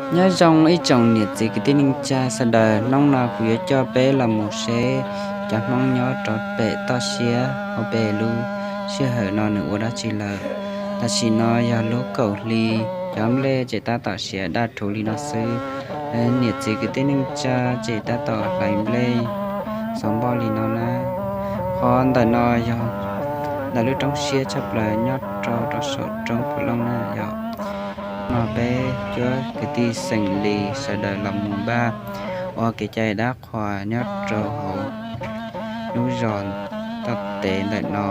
Nyob zoo ib tsoom niam txiv kwv tij neej tsa sawv daws, hnub no kuv yuav coj peb los mus seb cov Hmoob nyob rau pem toj siab hauv peb lub sij hawm no nws ua dab tsi lawm. Tam sim no yog lub kaum hli, cov nplej tseem tab tom siav daj rhuv li no xwb. Niam txiv kwv tij neej tsa tseem tab tom hlais nplej xov npoj li no na. Qhov ntawm no yog ntawm lub roob siab tshaj plaws nyob rau rau saum roob Phu Looj na yom. No peb cuab kwv tij xeem Lis sawv daws los mus npaj ua kev cai dab qhuas nyob rau hauv lub zos toj tev ntawm no.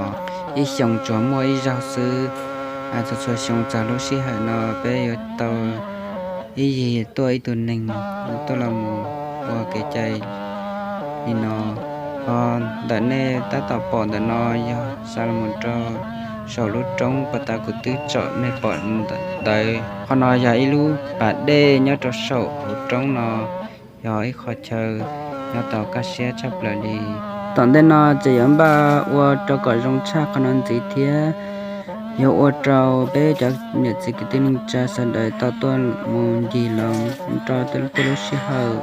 Ib xyoos tsuas muaj ib zaug xwb. Txhua txhua xyoo txog lub sij hawm no peb yuav tau ib yig tuaj ib tug neeg tuaj los mus ua kev cai li no. Ho ntawm nej tab tom pom ntawm no yog xa los mus rau saum lub roob pas tas kuv twb tsom nej pom ntawd. Qhov no yog ib lub pas dej nyob rau saum hauv roob no, yog ib qho chaw nyob tau kaj siab tshaj plaws li. Tom ntej no tseem yuav npaj ua rau kom zoo tshaj qhov no ntxiv thiab. Yuav ua rau peb cov niam txiv kwv tij neej tsa sawv daws tau tuaj mus ncig los rau tej lub sij hawm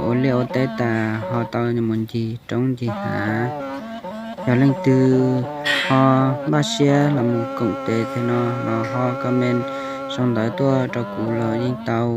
ua liaj ua teb tas ho tau mus ncig roob ncig hav. Yog leej twg ho npaj siab los mus koom tes tej no los ho comment sau ntawv tuaj rau kuv los yeej tau.